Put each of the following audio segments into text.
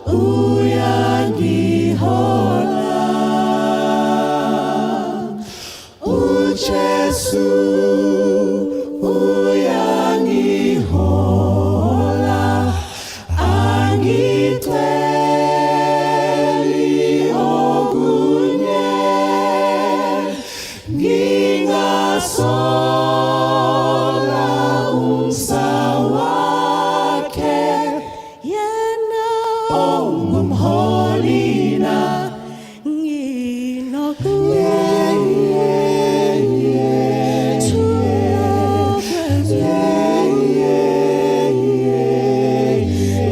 Uyangihola, uJesu uyangihola, angiceli okunye, ngingasola umsa wakhe, yena ongumholi na nginokuthula kwezulu xa ngakhila naye,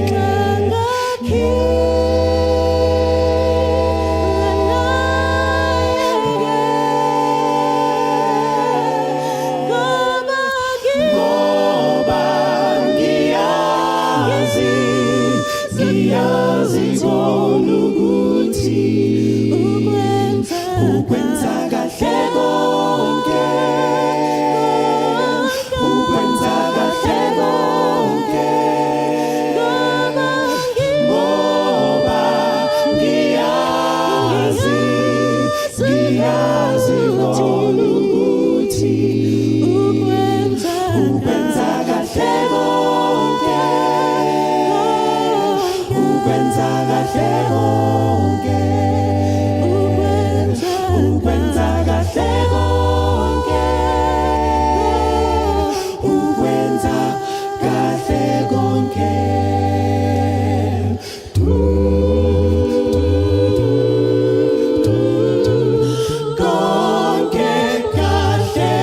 ngoba Ngoba ngiyazi, ngiyazi kona ukuthi ukwenza ukwenza kahle konke, ukwenza kahle konke. Ngoba Ngoba ngiyazi, ngiyazi kona ukuthi ukwenza ukwenza kahle konke, ukwenza kahle konke, ukwenza ukwenza kahle konke, ukwenza kahle konke. Du, du, du, du, konke kahle.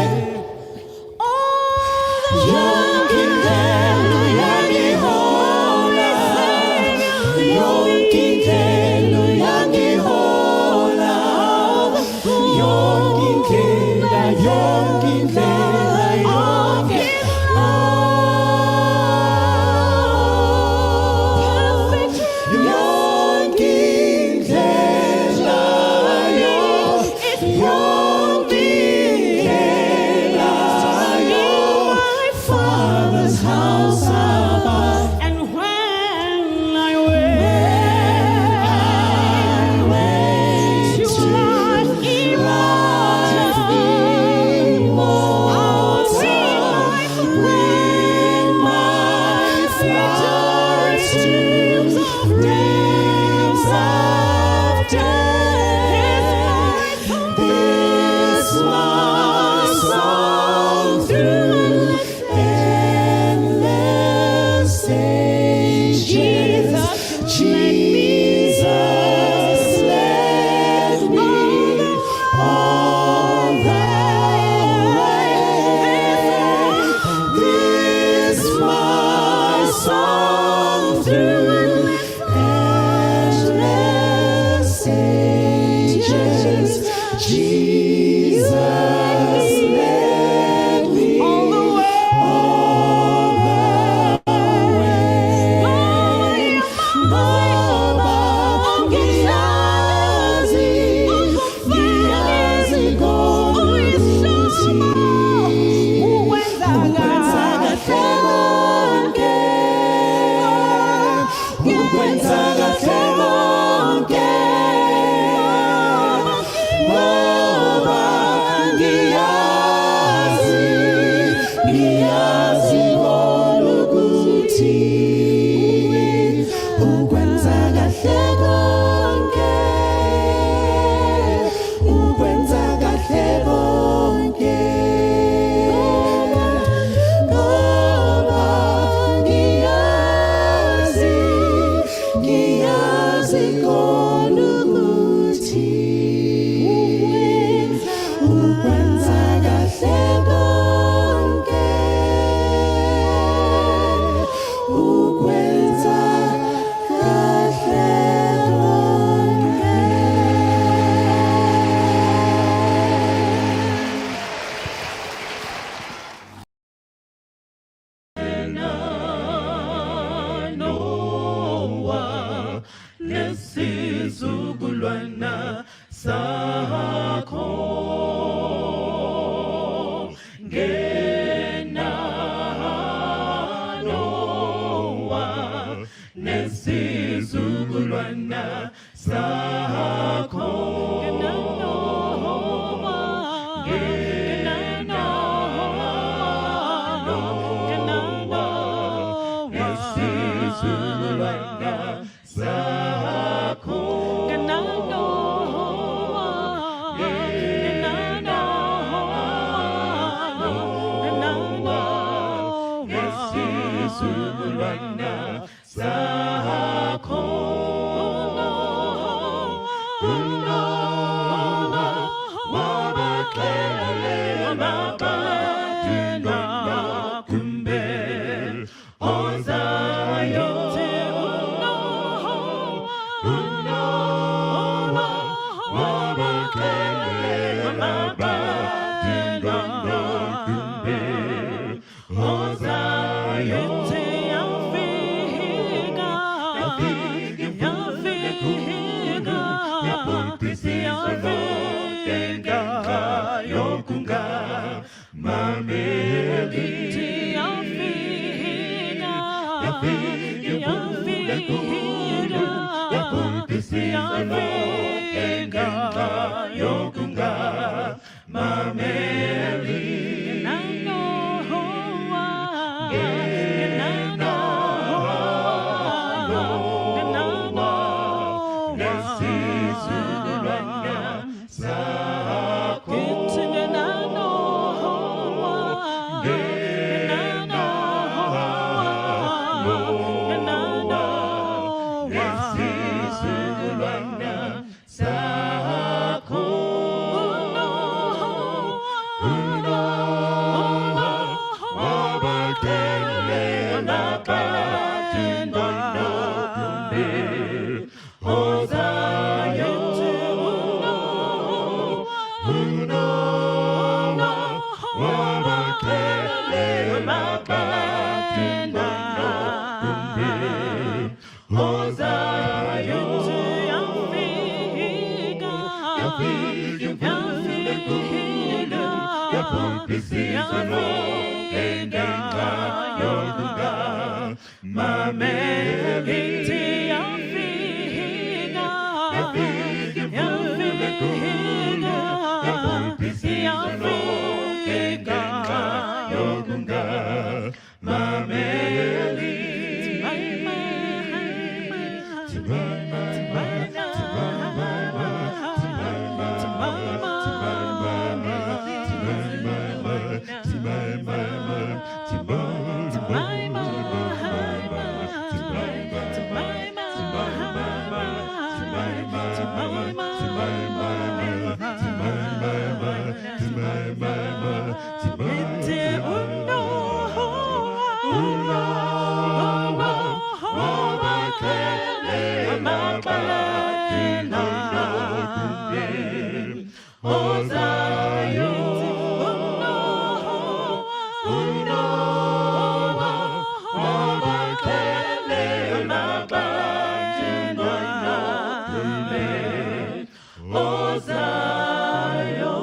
Yonke indlela uyangihola, yonke indlela uyangihola, yonke indlela, yonke indlela, yonke. Oh, yonke indlela, yonke indlela, Father's house above. And when I went to life immortal, I'll Bring my flight to dreams of death. This my song through endless ages. Jesus, led me all the way. This my song through endless ages. Jesus, led me all the way. All the way. Ngoba ngiyazi, ngiyazi kona ukuthi Ukwenza ukwenza kahle konke, ukwenza kahle konke. Ngoba ngiyazi, ngiyazi kona ukuthi ukwenza kahle konke, ukwenza kahle konke. Ngoba ngiyazi, ngiyazi kona ukuthi ukwenza kahle konke, ukwenza kahle konke. Noah. Nesizukulwana sakho. Nesizukulwana sakho. Nesizukulwana sakho. UNowa wabaxelela abadinga ozayo. UNowa wabaxelela abadinga ozayo. Yokungamameli. Yafika imvula enkulu, yabhubhisa lonke ngenxa yokungamameli. Nesizukulwana sakho. Nesizukulwana sakho. UNowa wabaxelela abadinga nogumbi ozayo. UNowa wabaxelela abadinga nogumbi ozayo. Yafika imvula enkulu, yabhubhisa lonke ngenxa yokungamameli. Yafika imvula enkulu, yabhubhisa lonke ngenxa yokungamameli. Ozayo. UNowa wabaxelela abadinga nogumbi ozayo.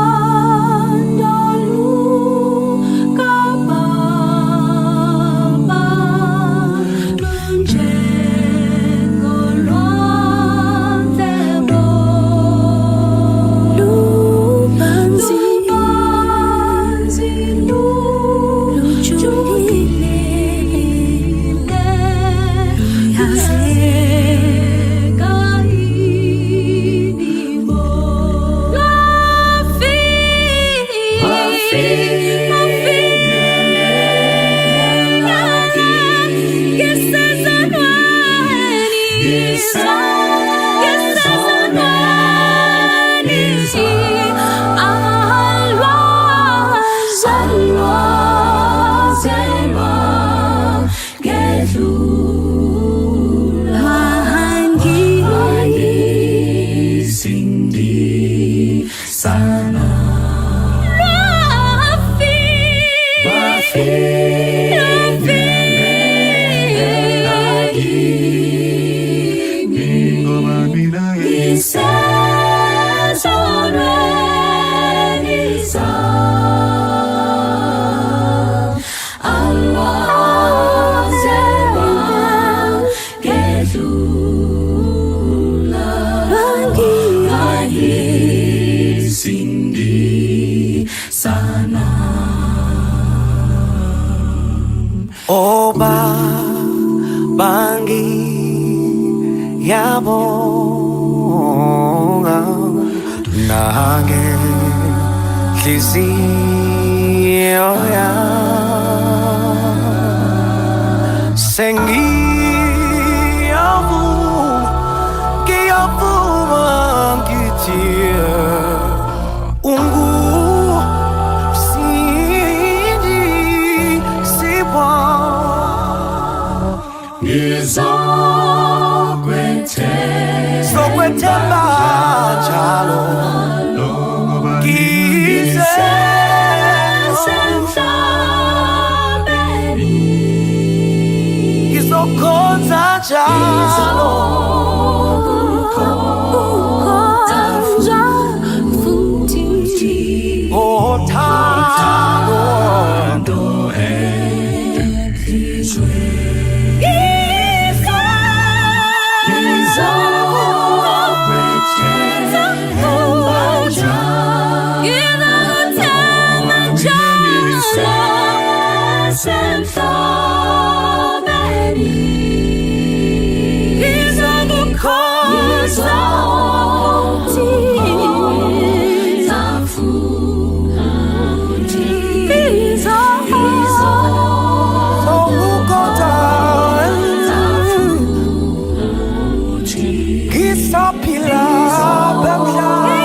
Uthando lukaBaba lunjengolwandle, Lubanzi, lubanzi, lujulile, lujulile, luyazeka imibo. Sana. Ngoba mina. Ngisezonweni. Nangenhliziyo yami sengiyavuma, ngiyavuma ngithi ungumsindisi wami. Ngizokwethemba Sokwethemba njalo ngize ngizokhonza njalo. Ngothando sokukhonza ngisaphila bemhlaba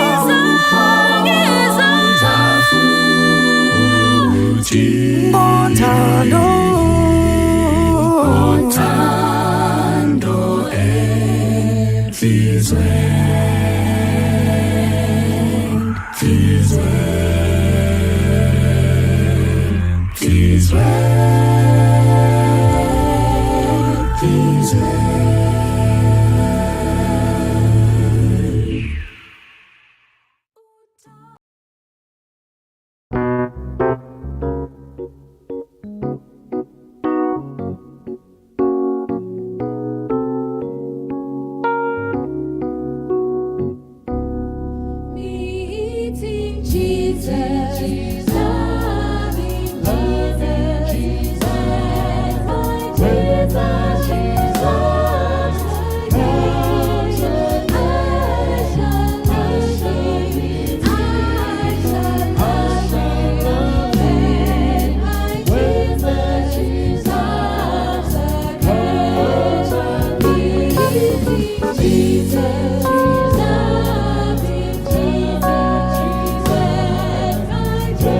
ngothando. Meeting Jesus, loving Jesus, my Jesus, Jesus, Jesus, loving Jesus, my Jesus.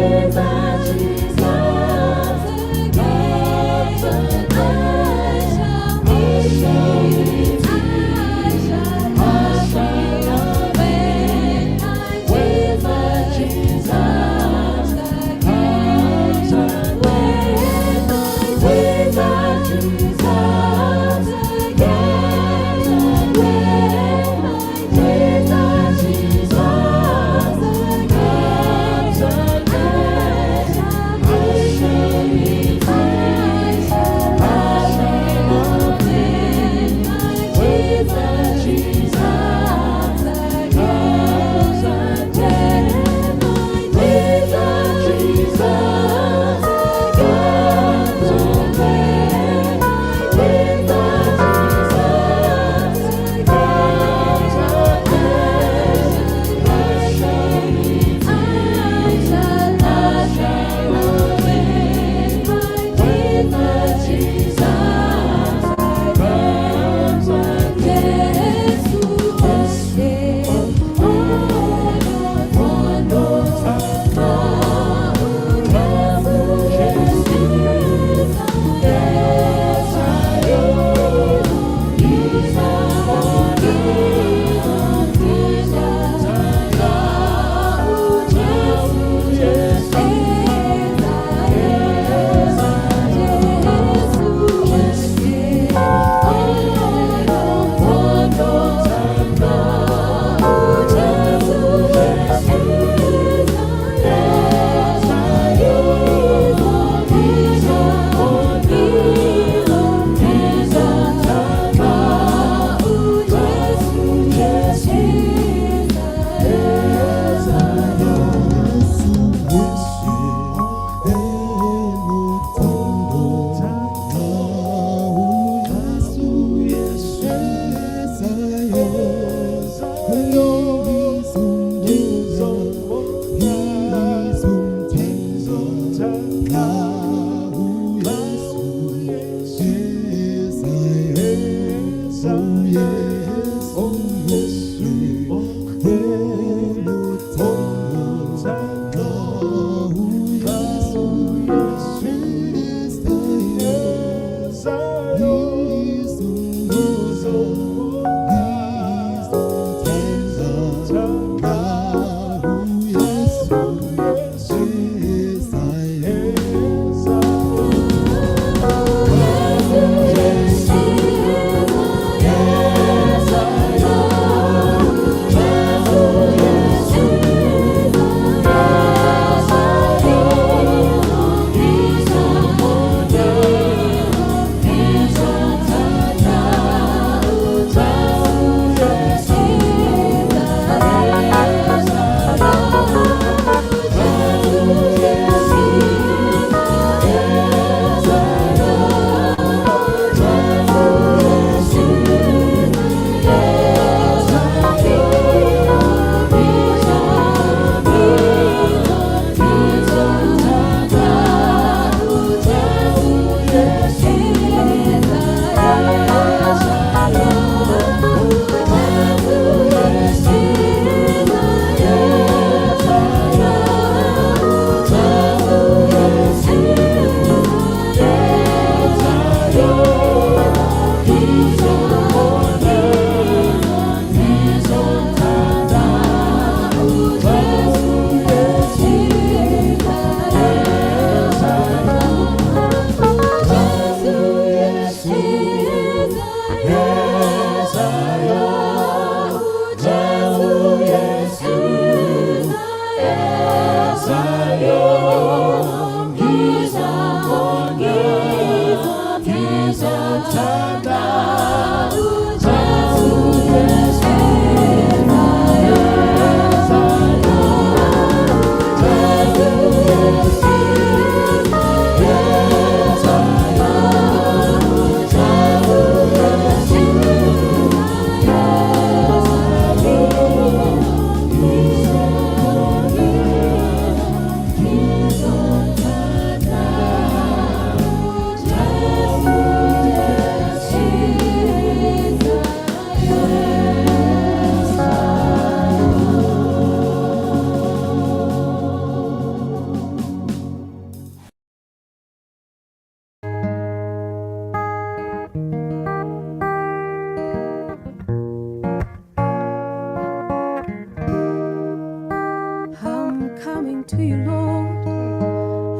Coming to you, Lord.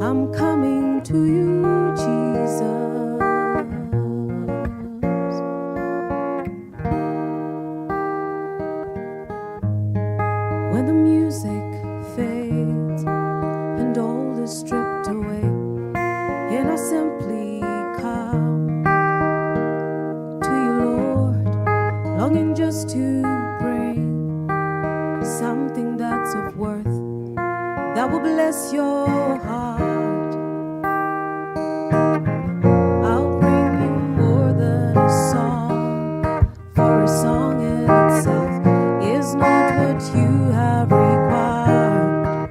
I'm coming to you, Jesus. When the music fades and all is stripped away, and I simply come to you, Lord, longing just to bring something that's of worth, that will bless your heart. I'll bring you more than a song, for a song in itself is not what you have required.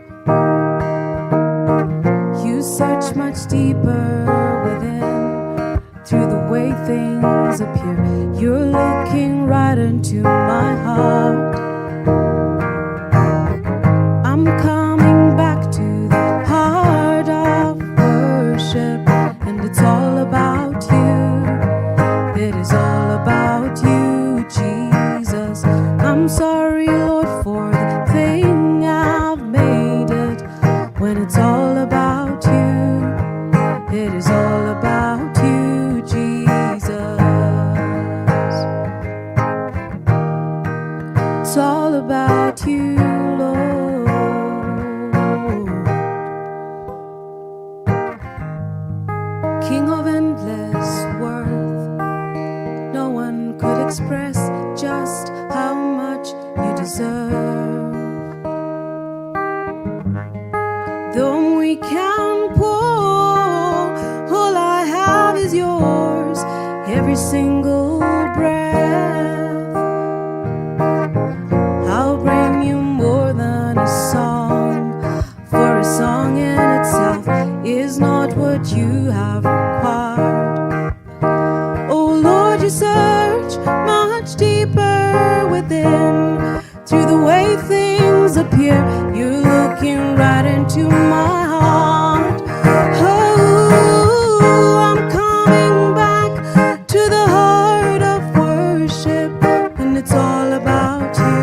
You search much deeper within, through the way things appear. You're looking right into my heart. I'm coming back to the heart of worship, and it's all about you. It is all about you, Jesus. I'm sorry, Lord, for the thing I've made it. When it's all about you, it is all about you, Jesus. It's all about you, Lord. King of endless worth, no one could express just how much you deserve. Though we can pour, all I have is yours, every single breath. I'll bring you more than a song, for a song in itself is not what you have required. Oh Lord, you search much deeper within, through the way things appear. You're looking right into my heart. Oh, I'm coming back to the heart of worship, and it's all about you.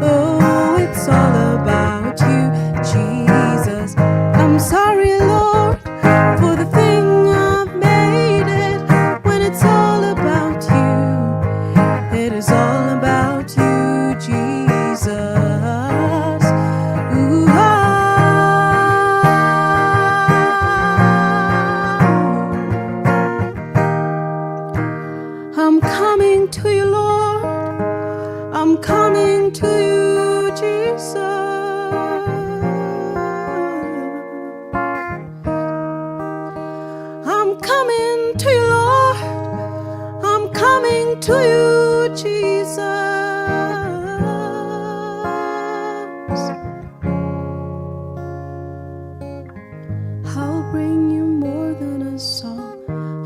Oh, it's all about you, Jesus. I'm sorry, Lord, for the thing I've made it. When it's all about you, it is all about you, Jesus. Ooh, ah. I'm coming to you, Lord. I'm coming to you, Jesus. I'm coming to you, Lord. I'm coming to you, Jesus. I'll bring you more than a song.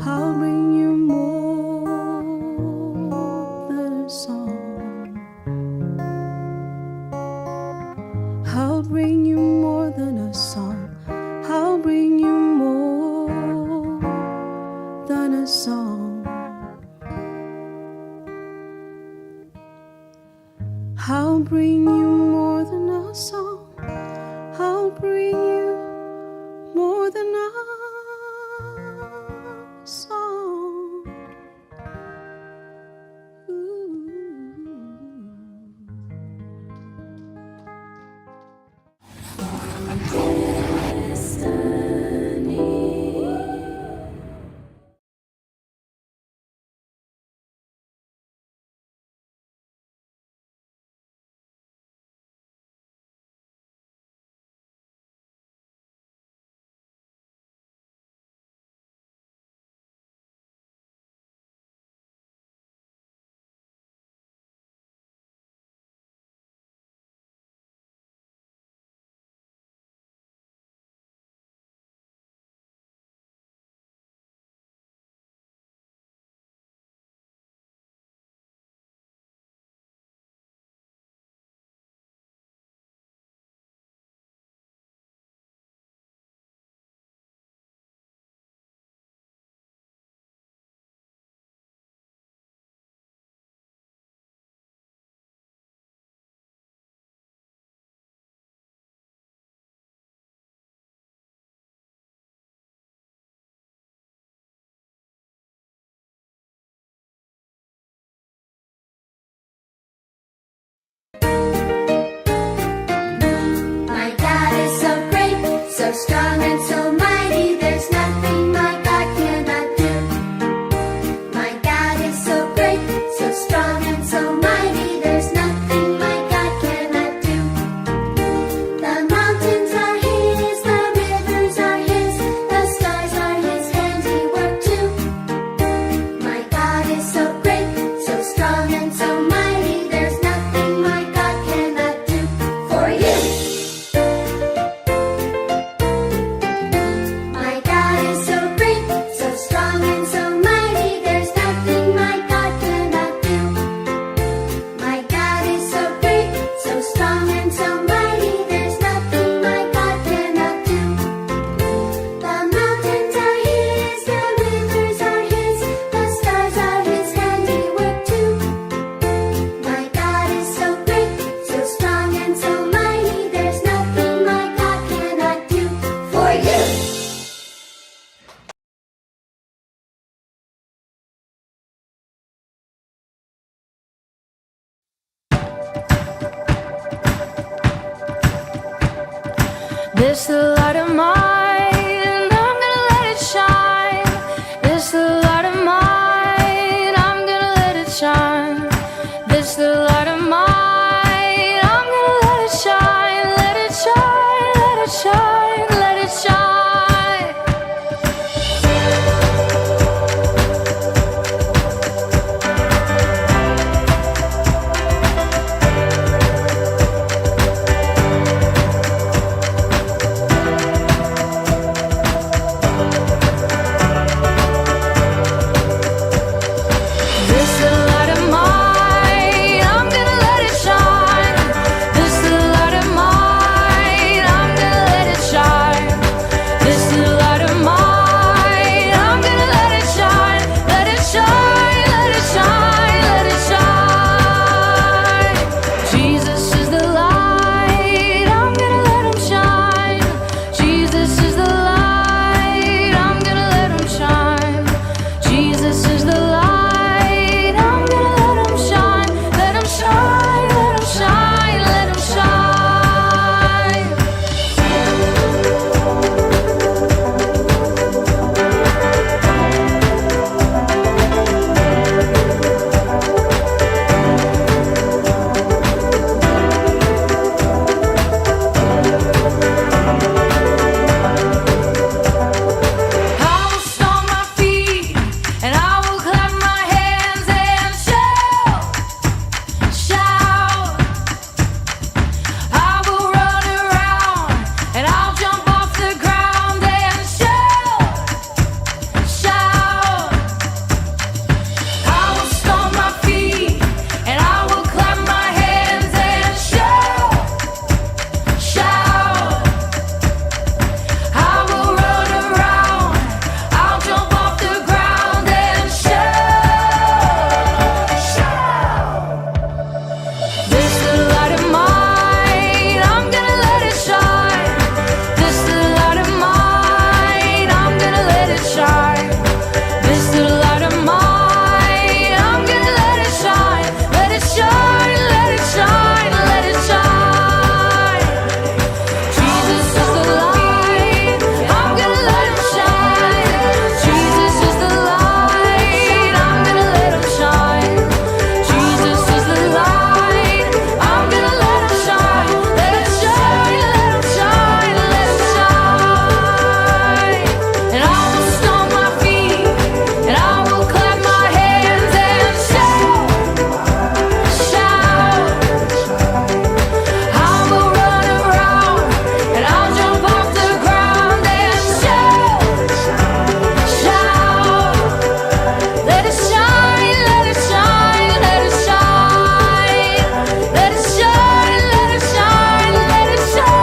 I'll bring you more than a song. I'll bring you more than a song. I'll bring you more than a song. I'll bring you more than a song. I'll bring you more than a song. Ooh. so strong and so mighty, there's nothing my God cannot do. My God is so great, so strong and so mighty, there's nothing my God cannot do. The mountains are His, the rivers are His, the stars are His handiwork too. My God is so great, so strong and so mighty, there's nothing my God cannot do for you. My God is so great, so strong and so mighty, there's nothing my God cannot do. My God is so great, so strong and so mighty, there's nothing my God cannot do. The mountains are His, the rivers are His, the stars are His handiwork too. My God is so great, so strong and so mighty, there's nothing my God cannot do for you. This little light of mine, I'm gonna let it shine. This little light of mine, I'm gonna let it shine. This little light of mine, I'm gonna let it shine, let it shine, let it shine, let it shine. This little light of mine, I'm gonna let it shine. This little light of mine, I'm gonna let it shine. This little light of mine, I'm gonna let it shine. Let it shine, let it shine, let it shine. Jesus is the light, I'm gonna let him shine. Jesus is the light, I'm gonna let him shine. Jesus is the light, I'm gonna let him shine. Let him shine, let him shine, let him shine. I will stomp my feet and I will clap my hands and shout, shout. I will run around and I'll jump off the ground and shout, shout. I will stomp my feet and I will clap my hands and shout, shout. I will run around, I'll jump off the ground and shout, shout. This little light of mine, I'm gonna let it shine. This little light of mine, I'm gonna let it shine. This little light of mine, I'm gonna let it shine. Let it shine, let it shine, let it shine. Jesus is the light, I'm gonna let him shine. Jesus is the light, I'm gonna let him shine. Jesus is the light, I'm gonna let him shine. Let it shine, let him shine, let him shine. And I will stomp my feet, and I will clap my hands and shout, shout. I will run around and I'll jump off the ground and shout, shout. Let it shine, let it shine, let it shine. Let it shine, let it shine, let it shine.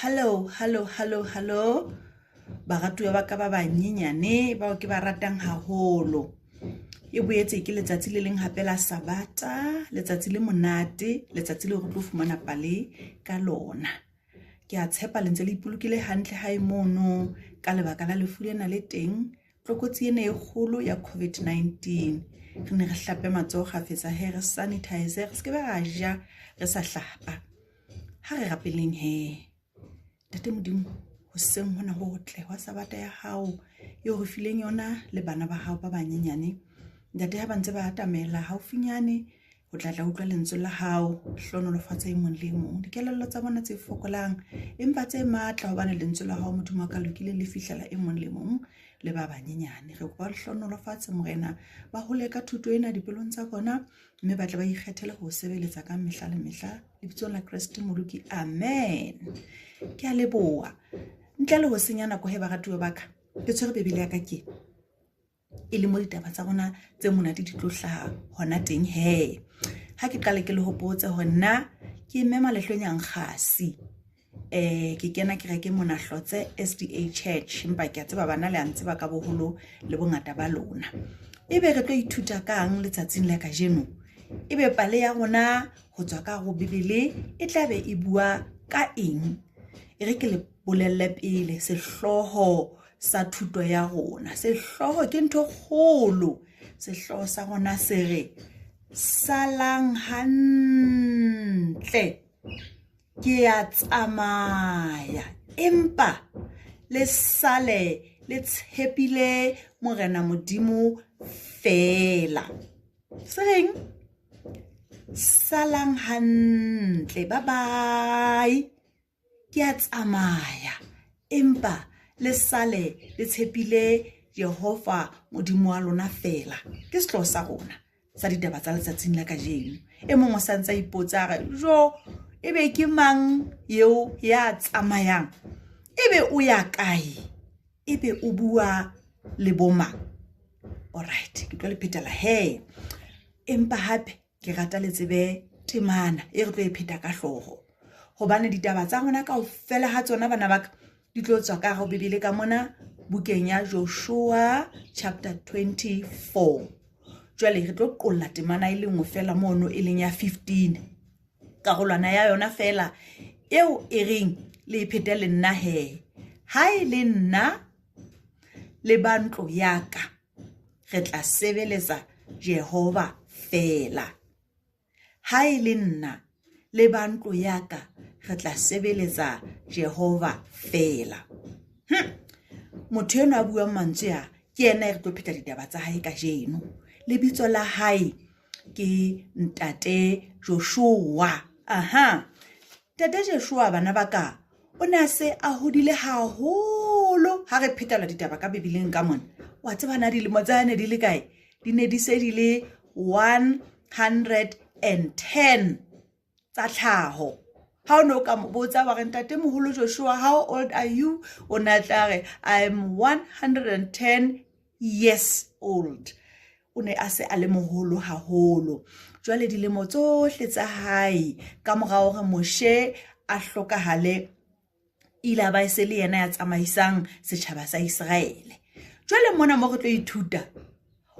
Hello, hello, hello, hello. Baratuwa ba ka ba banyenyane bao ke ba ratang haholo. E boetse ke letsatsi le leng hape la Sabata, letsatsi le monate, letsatsi leo re tlo fumana pale ka lona. Ke a tshepa le ntse le ipolokile hantle hae mono ka lebaka la lefu lena le teng, tlokotsi ena e kgolo ya COVID-19. Re ne re hlape matsoho kgafetsa he re sanitize, re se ke be ra ja re sa hlapa. Ha re rapeleng he. Ntate Modimo, hoseng hona ho hotle hwa Sabata ya hao eo re fileng yona le bana ba hao ba banyenyane. Ntate, ha ba ntse ba atamela haufinyane ho tla tla utlwa lentswe la hao, hlohonolofatsa e mong le e mong. Dikelello tsa bona tse fokolang empa tse matla, hobane lentswe la hao Modimo wa ka lokile le fihlela e mong le mong le ba banyenyane. Re kopa o hlohonolofatse Morena, ba hole ka thuto ena dipelong tsa bona, mme ba tle ba ikgethele ho sebeletsa ka mehla le mehla. Lebitsong la Kreste Moloki, amen. Ke a leboha. Ntle le ho senya nako he baratuwa ba ka, ke tshwere Bibele ya ka ke e le mo ditaba tsa rona tse monate di tlo hlaha hona teng he. Ha ke qale ke le hopotse hore nna ke mme Malehlwenya Nkgasi. Ke kena kereke mona Hlotse SDA Church, empa ke a tseba bana le a ntseba ka boholo le bongata ba lona. Ebe re tlo ithuta kang letsatsing la kajeno? Ebe pale ya rona ho tswa ka ho Bibele e tla be e bua ka eng? E re ke le bolelle pele sehlooho sa thuto ya rona. Sehlooho ke ntho kgolo. Sehlooho sa rona se re salang hantle, ke ya tsamaya, empa le sale le tshepile Morena Modimo feela. Se reng? Salang hantle, bye bye. Ke a tsamaya, empa le sale le tshepile Jehova Modimo wa lona feela. Ke sehlooho sa rona sa ditaba tsa letsatsing la kajeno. E mong o sa ntse a ipotsa a re, jo, ebe ke mang eo ya tsamayang? Ebe o ya kae? Ebe o bua le bo mang? Alright, ke tlo le phetela he. Empa hape ke rata le tsebe temana e re tlo e pheta ka hlooho, hobane ditaba tsa rona kaofela ha tsona bana ba ka di tlo tswa ka hare ho Bibele ka mona bukeng ya Joshua chapter 24. Jwale re tlo qolla temana e le nngwe fela mono, e leng ya 15, karolwana ya yona fela eo e reng le e phete le nna he. Ha e le nna le ba ntlo ya ka, re tla sebeletsa Jehova fela. Ha e le nna le ba ntlo ya ka, re tla sebeletsa Jehova fela. Motho enwa a buang mantswe a ke yena e re tlo pheta ditaba tsa hae kajeno. Lebitso la hae ke Ntate Joshua. Aha. Ntate Joshua bana ba ka, o ne a se a hodile haholo ha re phetela ditaba ka Bibeleng ka mona. Wa tseba na dilemo tsa ne di le kae? Di ne di se di le 110 tsa tlhaho. Ha o ne o ka mo botsa wa re, Ntate moholo Joshua, how old are you? O ne a tla re, I am 110 years old. O ne a se a le moholo haholo. Jwale dilemo tsohle tsa hae ka mora hore Moshe a hlokahale, ile a ba e se le yena ya tsamaisang setjhaba sa Iseraele. Jwale mona mo re tlo ithuta,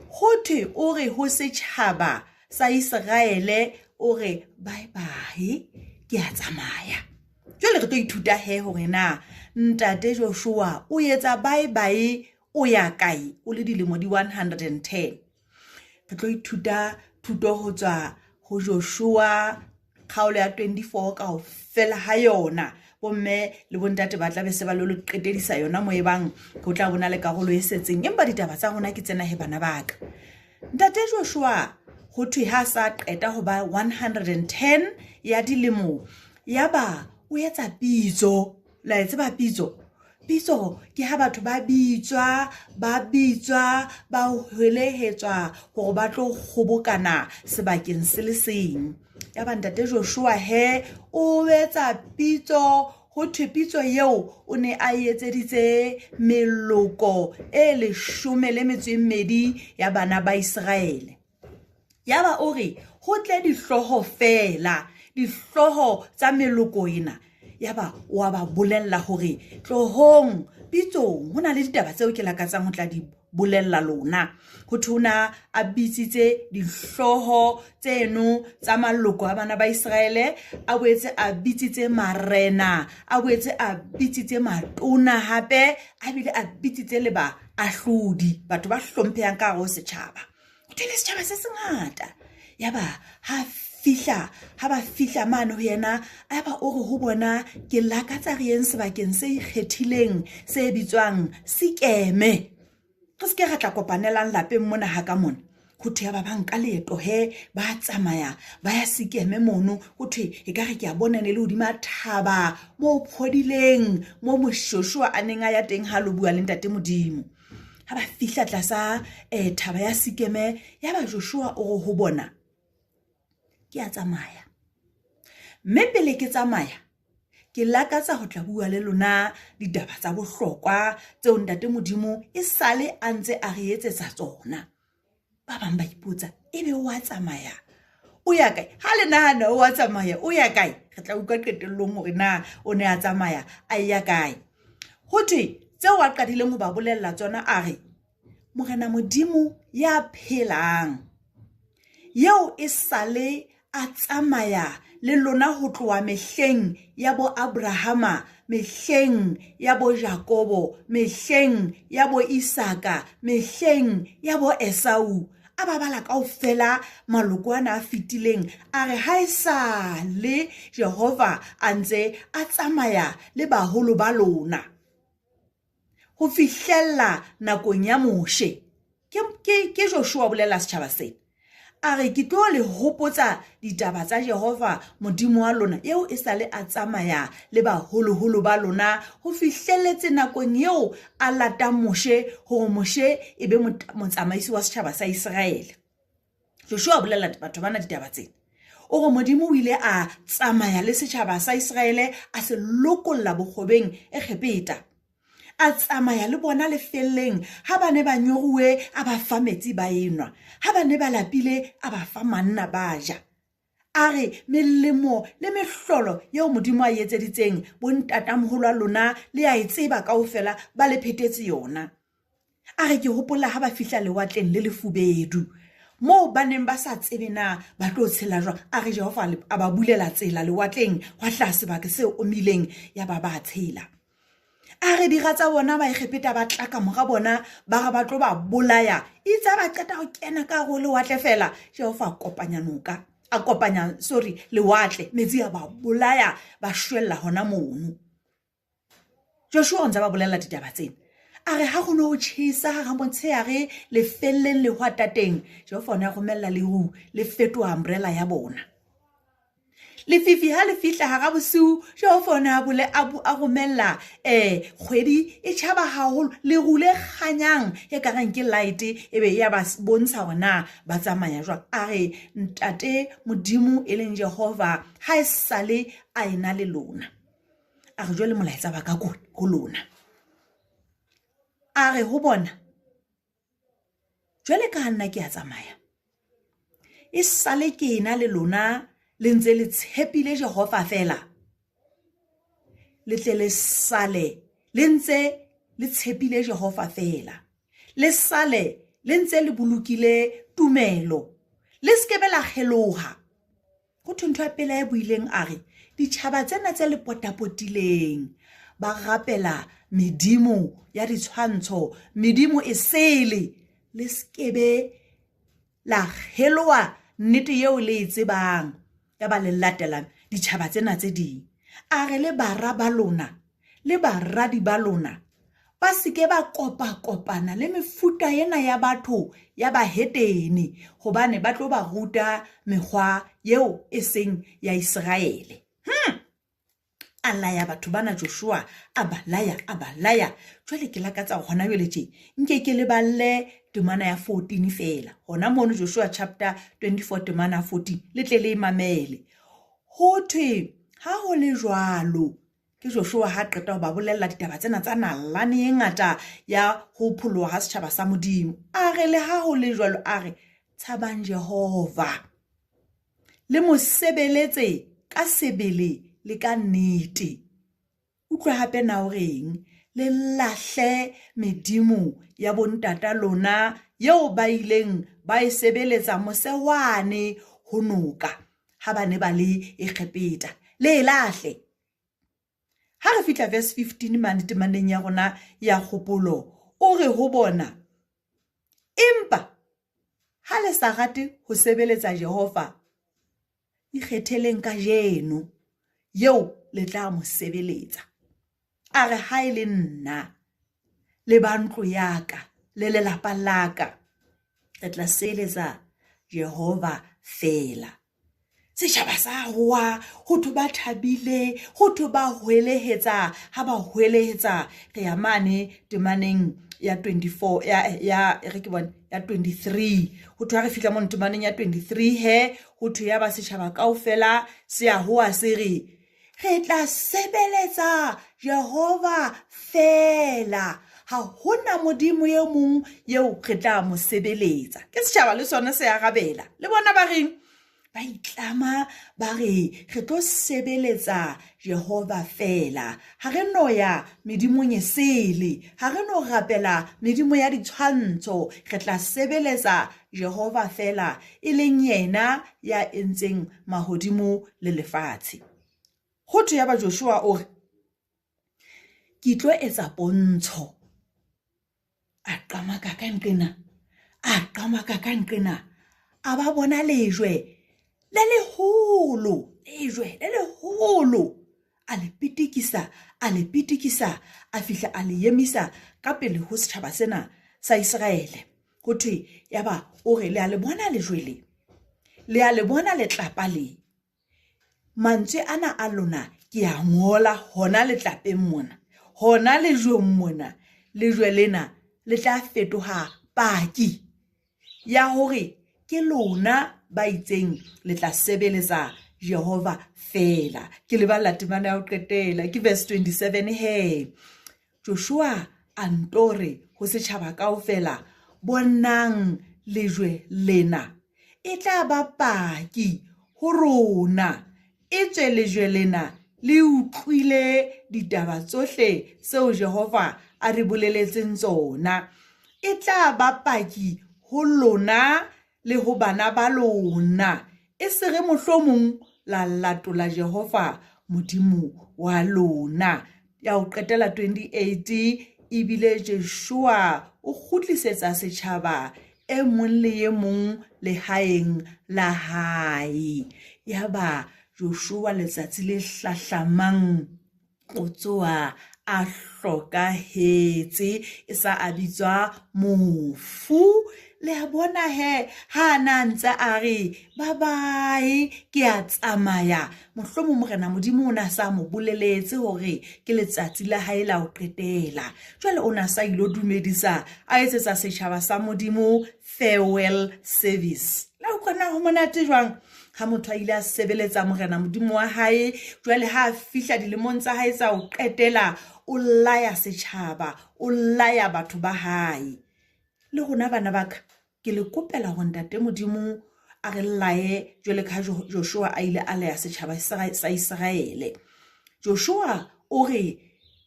ho thwe o re ho setjhaba sa Iseraele, o re bye bye, ke a tsamaya. Jwale re tlo ithuta he hore na Ntate Joshua o etsa bye bye, o ya kae, o le dilemo di 110. Re tlo ithuta thuto ho tswa ho Joshua kgaolo ya 24 kaofela ha yona. Bomme le bontate ba tla be se ba lo le qetedisa yona mo ebang ho tla bona le karolo e setseng. Empa ditaba tsa rona ke tsena he bana ba ka. Ntate Joshua ho thwe ha sa qeta ho ba 110 ya dilemo, ya ba o etsa pitso. La e tseba pitso? Pitso ke ha batho ba bitswa, ba bitswa, ba hwelehetswa hore ba tlo kgobokana sebakeng se le seng. Ya ba Ntate Joshua he o etsa pitso. Ho thwe pitso eo o ne a e etseditse meloko e 12 ya bana ba Iseraele. Ya ba o re ho tle dihlooho fela, dihlooho tsa meloko ena. Ya ba wa ba bolella hore tlohong pitsong ho na le ditaba tseo ke lakatsang ho tla di bolella lona. Ho thwe o na a bitsitse dihlooho tseno tsa maloko a bana ba Iseraele, a boetse a bitsitse marena, a boetse a bitsitse matona hape, a bile a bitsitse le baahlodi, batho ba hlomphehang ka hare ho setjhaba. Ho thwe le setjhaba se sengata. Ya ba ha fihla ha ba fihla mane ho yena a ba o re ho bona ke lakatsa re yeng sebakeng se ikgethileng se bitswang Sikeme re se ke ra tla kopanelang lapeng mona ha ka mona ho thwe ya ba ba nka leeto he ba tsamaya ba ya Sikeme mono ho thwe e ka re ke a bona ne le hodima thaba mo phodileng mo Moshoeshoe a neng a ya teng ha lo bua le ntate Modimo ha ba fihla tlasa um thaba ya Sikeme ya ba Joshua o re ho bona ke a tsamaya mme pele ke tsamaya ke lakatsa ho tla bua le lona ditaba tsa bohlokwa tseo ntate Modimo e sale a ntse a re etsetsa tsona ba bang ba ipotsa ebe o a tsamaya o ya kae ha le nahana o a tsamaya o ya kae re tla utlwa qetellong hore na o ne a tsamaya a ya kae ho thwe tseo a qadileng ho ba bolella tsona a re Morena Modimo ya phelang eo e sale a tsamaya le lona ho tloha mehleng ya bo Abrahama, mehleng ya bo Jakobo, mehleng ya bo Isaka, mehleng ya bo Esau. A ba bala kaofela maloko ana a fetileng, a re ha e sa le Jehova a ntse a tsamaya le baholo ba lona ho fihlella nakong ya Moshe. Ke Joshua bolela setjhaba sena. A re ke tlo le hopotsa ditaba tsa Jehova Modimo wa lona eo e sale a tsamaya le baholoholo ba lona ho fihlelletse nakong eo a latang Moshe hore Moshe e be motsamaisi wa setjhaba sa Iseraele. Joshua a bolela batho bana ditaba tsena. O re Modimo o ile a tsamaya le setjhaba sa Iseraele a se lokolla bokgobeng Egepeta. A tsamaya le bona lefelleng ha ba ne ba nyoruwe a ba fa metsi ba enwa, ha ba ne ba lapile a ba fa manna ba ja. A re melemo le mehlolo eo Modimo a e etseditseng bontatamoholo a lona le a e tseba kaofela ba le phetetse yona. A re ke hopola ha ba fihla lewatleng le lefubedu moo ba neng ba sa tsebe na ba tlo tshela jwang. A re Jehova a ba bulela tsela lewatleng hwa hlaha sebaka se omileng ya ba ba tshela. A re dira tsa bona Baegepeta ba tla ka mora bona ba re ba tlo ba bolaya. Itse ha ba qeta ho kena ka hare ho lewatle fela Jehova a kopanya noka a kopanya sorry lewatle metsi a ba bolaya ba shwella hona mono. Joshua o ntse a ba bolella ditaba tsena. A re ha ho ne ho tjhesa hara motshehare lefelleng lehwatateng, Jehova o ne a romella leru le fetoha umbrella ya bona. Lefifi ha le fihla hara bosiu, Jehova o ne a bole a a romella um kgwedi e tjhaba haholo, leru le kganyang e ka reng ke light e be ya ba bontsha hore na ba tsamaya jwang. A re Ntate Modimo e leng Jehova ha e sale a ena le lona. A re jwale molaetsa wa ka kone ho lona. A re ho bona jwale ka ha nna ke a tsamaya e sale ke ena le lona le ntse le tshepile Jehova fela le tle le sale le ntse le tshepile Jehova fela le sale le ntse le bolokile tumelo le se ke be la kgeloha Go thwe ntho ya pele a e buileng a re ditšhaba tsena tse le potapotileng ba rapela medimo ya ditshwantsho medimo e sele le sekebe la kgeloa nnete eo le e tsebang ya ba le latela ditšhaba tsena tse ding a re le bara ba lona le baradi ba lona ba se ke ba kopa-kopana le mefuta ena ya batho ya bahetene, hobane ba tlo ba ruta mekgwa eo e seng ya Iseraele. A laya batho bana Joshua, a ba laya, a ba laya. Jwale ke lakatsa hore hona jwale tje nke ke le balle temana ya 14 feela. Hona mono Joshua chapter 24 temana ya 14 le tle le e mamele. Ho thwe ha ho le jwalo Ke Joshua ha qeta ho ba bolella ditaba tsena tsa nalane e ngata ya ho pholoha ha setjhaba sa Modimo. A re le ha ho le jwalo a re tshabang Jehova le mo sebeletse ka sebele le ka nnete. Utlwa hape na o reng le lahle medimo ya bontata lona eo ba ileng ba e sebeletsa mose wane ho noka ha ba ne ba le Egepeta. Le e lahle. Ha re fihla verse 15 mane temaneng ya rona ya kgopolo, o re ho bona, empa ha le sa rate ho sebeletsa Jehova, Ikgetheleng kajeno eo le tla mo sebeletsa. A re, Ha e le nna le ba ntlo ya ka le lelapa la ka, re tla sebeletsa Jehova feela. Setjhaba sa howa, ho thwe ba thabile, ho thwe ba hwelehetsa. Ha ba hwelehetsa, re ya mane temaneng ya 24 ya ya e re ke bone ya 23. Ho thwe ha re fihla mono temaneng ya 23 he, ho thwe ya ba setjhaba kaofela se a howa se re, Re tla sebeletsa Jehova feela. Ha hona modimo e mong eo re tla mo sebeletsa. Ke setjhaba le sona se arabela. Le bona ba reng? Ba itlama ba re re tlo sebeletsa Jehova feela. Ha re no ya medimong e sele. Ha re no rapela medimo ya ditshwantsho. Re tla sebeletsa Jehova feela, e leng yena ya entseng mahodimo le lefatshe. Ho thwe yaba Joshua o re, Ke tlo etsa pontsho. A qamaka ka nqena, a qamaka ka nqena, a ba bona lejwe le leholo, lejwe le leholo. A le pitikisa, a le pitikisa, a fihla a le emisa ka pele ho setjhaba sena sa Iseraele. Ho thwe yaba o re, Le a le bona lejwe le? Le a le bona letlapa le? Mantswe ana a lona ke a ngola hona letlapeng mona, hona lejweng mona. Lejwe lena le tla fetoha paki ya hore ke lona ba itseng le tla sebeletsa Jehova feela. Ke le balla temana ya ho qetela, ke verse 27 he. Joshua a nto re ho setjhaba kaofela, Bonang lejwe lena, e tla ba paki ho rona, etswe lejwe lena le utlwile ditaba tsohle tseo Jehova a re boleletseng tsona. E tla ba paki ho lona le ho bana ba lona, e se re mohlomong la latola Jehova Modimo wa lona. Ya ho qetela 28 ebile Joshua o kgutlisetsa setjhaba e mong le e mong lehaeng la hae. Yaba Joshua letsatsi le hlahlamang o tsoa a hlokahetse e sa a bitswa mofu. Le a bona he ha a na ntse a re bye bye ke a tsamaya, mohlomong Morena Modimo o ne a sa mo boleletse hore ke letsatsi la hae la ho qetela. Jwale o ne a sa ilo dumedisa a etsetsa setjhaba sa Modimo farewell service. La utlwa na ho monate jwang? Ha motho a ile a sebeletsa Morena Modimo wa hae, jwale ha a fihla dilemong tsa hae tsa ho qetela, o laya setjhaba, o laya batho ba hae. Le rona bana ba ka, ke le kopela hore Ntate Modimo a re laye jwale ka ha Joshua a ile a laya setjhaba sa Iseraele. Joshua o re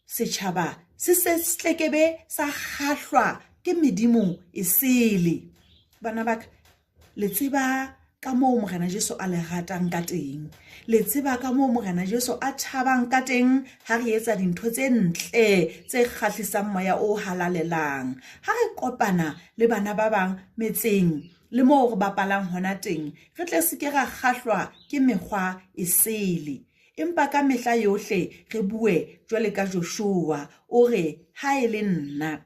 setjhaba se se tlekebe sa kgahlwa ke medimo e sele. Bana ba ka, Le tseba ka moo Morena Jesu a le ratang ka teng. Le tseba ka moo Morena Jesu a thabang ka teng ha re etsa dintho tse ntle tse kgahlisang moya o halalelang. Ha re kopana le bana ba bang metseng le moo re bapalang hona teng, re tle se ke ra kgahlwa ke mekgwa e sele. Empa ka mehla yohle re bue jwale ka Joshua, o re, Ha e le nna,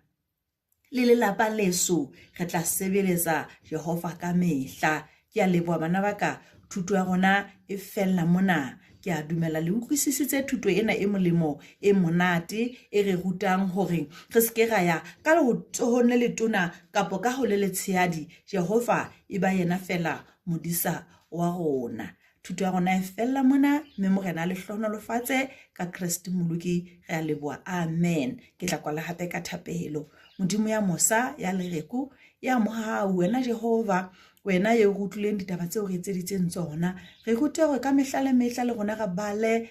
le lelapa leso re tla sebeletsa Jehova ka mehla. Ke a leboha bana ba ka, thuto ya rona e fella mona. Ke a dumela le utlwisisitse thuto ena e molemo e monate e re rutang hore re se ke ra ya ka letsohong le letona kapa ka ho le letshehadi. Jehova e ba yena feela modisa wa rona. Thuto ya rona e fella mona, mme Morena a le hlohonolofatse ka Kreste Moloki. Re a leboha. Amen. Ke tla kwala hape ka thapelo. Modimo ya mosa, ya lereko, ya mohau, wena Jehova, wena eo re utlwileng ditaba tseo re etseditseng tsona. Re rute hore ka mehla le mehla le rona re bale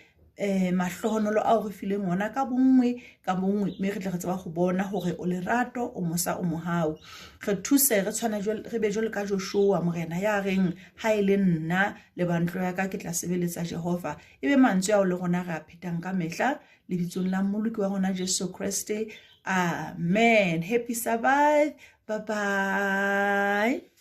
mahlohonolo ao re fileng ona ka bonngwe ka bonngwe, mme re tle re tseba go bona hore o lerato, o mosa, o mohau. Re thuse re tshwane re be jwalo ka Joshua, Morena ya reng ha e le nna le ba ntlo ya ka ke tla sebeletsa Jehova. E be mantswe ao le rona re a phetang ka mehla lebitsong la Mmoloki wa rona Jesu Kreste. Amen. Happy Sabbath. Bye bye.